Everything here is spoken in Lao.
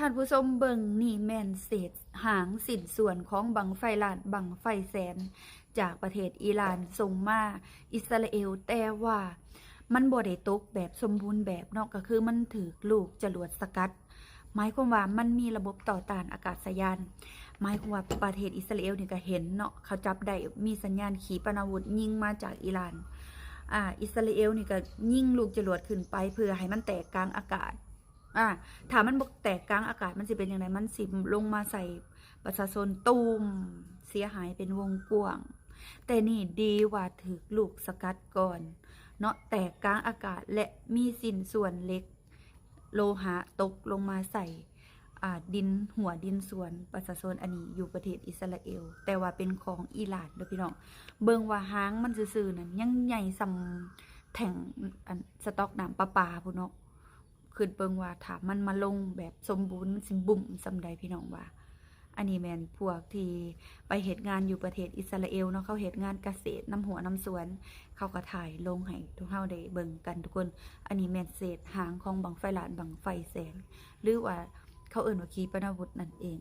ທ່ານຜູ້ຊົມເບິ່ງ ນີ້ແມ່ນເສດຫາງຊິ້ນສ່ວນຂອງບັ້ງໄຟລ້ານ ບັ້ງໄຟແສນ ຈາກປະເທດອີຣານສົ່ງມາອິດສະຣາເອວ, ແຕ່ວ່າມັນບໍ່ໄດ້ຕົກແບບສົມບູນແບບເນາະ, ກໍຄືມັນຖືກລູກຈະຫຼວດສະກັດ, ໝາຍຄວາມວ່າມັນມີລະບົບຕໍ່ຕ້ານອາກາດສະຍານ, ໝາຍຄວາມວ່າປະເທດອິດສະຣາເອວນີ້ກໍເຫັນເນາະ, ເຂົາຈັບໄດ້ມີສັນຍານຂີປະນາວຸດຍິງມາຈາກອີຣານ. ອາ ອິດສະຣາເອວນີ້ກໍຍິງລູກຈະຫຼວດຂຶ້ນໄປເພື່ອໃຫ້ມັນແຕກກາງອາກາດ. ອາ ຖ້າມັນບໍ່ແຕກກາງອາກາດ ມັນຊິເປັນຈັ່ງໃດ? ມັນຊິລົງມາໃສ່ປະຊາຊົນຕູມ ເສຍຫາຍເປັນວົງກວ້າງ. ແຕ່ນີ້ດີວ່າຖືກລູກສະກັດກ່ອນເນາະ, ແຕກກາງອາກາດ ແລະ ມີຊິ້ນສ່ວນເຫຼັກ ໂລຫະຕົກລົງມາໃສ່ ອາ ດິນ ຮົ້ວດິນສວນປະຊາຊົນ. ອັນນີ້ຢູ່ປະເທດອິດສະຣາເອວ, ແຕ່ວ່າເປັນຂອງອີຣານເດີພີ່ນ້ອງ. ເບິ່ງວ່າຫາງມັນຊື່ໆນັ້ນ ຍັງໃຫຍ່ສ່ຳແທ້ງ ອັນ ສະຕັອກນ້ຳປະປາພຸ້ນເນາະ. ຄິດເບິ່ງວ່າຖ້າມັນມາລົງແບບສົມບູນ ມັນຊິບຸ້ມສ່ຳໃດ ພີ່ນ້ອງວ່າ. ອັນນີ້ແມ່ນພວກທີ່ໄປເຮັດງານຢູ່ປະເທດອິດສະຣາເອວເນາະ, ເຂົາເຮັດງານກະເສດນຳຮົ້ວນຳສວນ, ເຂົາກໍຖ່າຍລົງໃຫ້ພວກເຮົາໄດ້ເບິ່ງກັນທຸກຄົນ. ອັນນີ້ແມ່ນເສດຫາງຂອງບັ້ງໄຟລ້ານ ບັ້ງໄຟແສນ ຫຼືວ່າເຂົາເອີ້ນວ່າຂີປະນາວຸດນັ້ນເອງ.